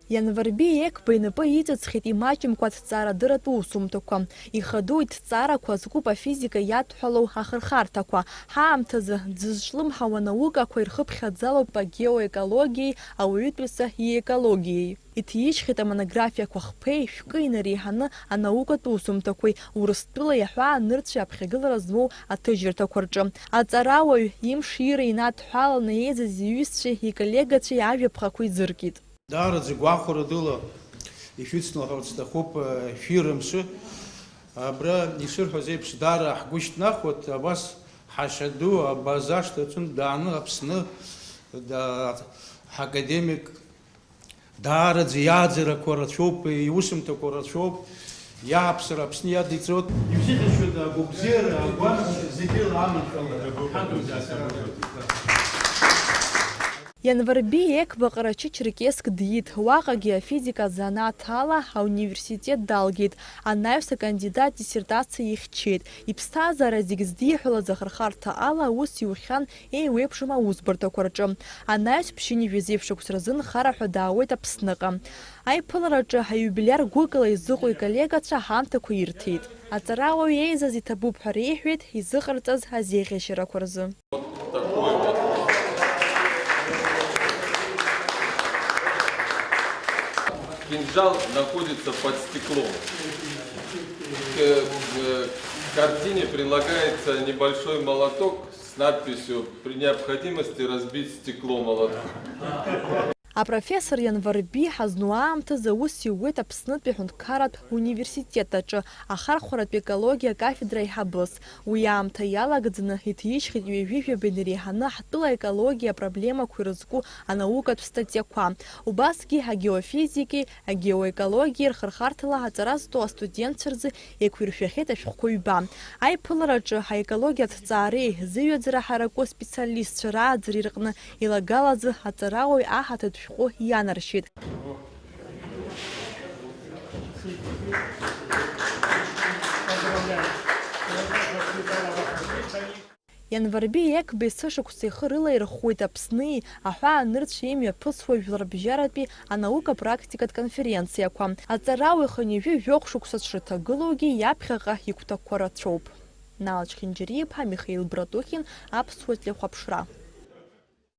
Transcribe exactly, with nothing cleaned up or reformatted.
Ианварби Екба инапы иҵыҵхит имаҷымкәа аҭҵаарадырратә усумҭақәа. Ихадоу иҭҵаарақәа зкуп афизика иадҳәалоу ахырхарҭақәа. Ҳаамҭазы дзызҿлымҳауа наукақәа ирхыԥхьаӡалоуп агеоекологиеи ауаҩытәыҩса иекологиеи. Иҭижьхьеит амонографиақәа хԥеи шәкы инареиҳаны анаукатә усумҭақәеи Урыстәылеи аҳәаа нырцәи аԥхьагылара змоу аҭыжьырҭақәа рҿы. Аҵарауаҩ имшира инадҳәаланы еизаз иҩызцәеи иколлегацәеи ажәаԥҟақәа изыркит. Даараӡа гәахәара дула ишәыцлахарц сҭахуп, э, шәира мшы. Абра ишырҳәаз еиԥш, даара ҳгәы шьҭнахуеит, абас ҳашьа ду абаза ашҭаҿы дааны Аԥсны, да-, ҳакадемик даараӡа иааӡарақәа рацәоуп, иусумҭақәа рацәоуп, иааԥсара Аԥсны иадиҵоит. Ибзиахьчоит агәабзиара, агәаҳәара зегьы аманшәалара. Ианварби Екба Ҟарачы-Черкесск диит, уаҟагьы афизика азанааҭ ала ауниверситет далгеит, анаҩс акандидат диссертациа ихьчеит. Иԥсҭазаара зегь здиҳәалаз ахырхарҭа ала аус иухьан еиуеиԥшым аусбарҭақәа рҿы. Анаҩс ԥшьынҩажәи зеиԥш шықәса рзы нхара ҳәа даауеит Аԥсныҟа. Аиԥылараҿы аиубилиар гәыкала изыҟоу иколлегацәа аҳамҭақәа ирҭеит. Аҵарауаҩ еизаз иҭабуп ҳәа реиҳәеит изыҟарҵаз азеиӷьашьарақәа рзы. Кинжал находится под стеклом. К, э, картине прилагается небольшой молоток с надписью: «При необходимости разбить стекло молотком». Апрофессор Ианварби ҳазну аамҭазы аус иуеит Аԥснытәи аҳәынҭқарратә университет аҿы ахархәаратә екологиа акафедра аиҳабыс. Уи аамҭа иалагӡаны иҭижьхьеит ҩажәи жәаба инареиҳаны ҳтәыла аекологиа апроблемақәа ирызку анаукатә статиақәа. Убасгьы агеофизикеи агеоекологиеи рхырхарҭала аҵара зҵо астудентцәа рзы еиқәиршәахьеит ашәҟәқәа ҩба. Аиԥылараҿы аекологиатә ҭҵаареи зыҩаӡара ҳараку аспециалистцәа рааӡареи рҟны илагалазы аҵарауаҩ аҳаҭатә шәҟәы ианаршьеит. Ианварби Екбеи сышықәса ихы рылаирхәуеит Аԥсни аҳәаа нырцә имҩаԥысуа жәларбжьаратәи анаука-практикатә конференциақәа. Аҵарауаҩ хынҩажәи жәохә шықәса дшыҭагылоугьы иаԥхьаҟа игәҭакқәа рацәоуп. Нал Чхинџьариа-иԥа, Михаил Братухин, Аԥсуа телехәаԥшра.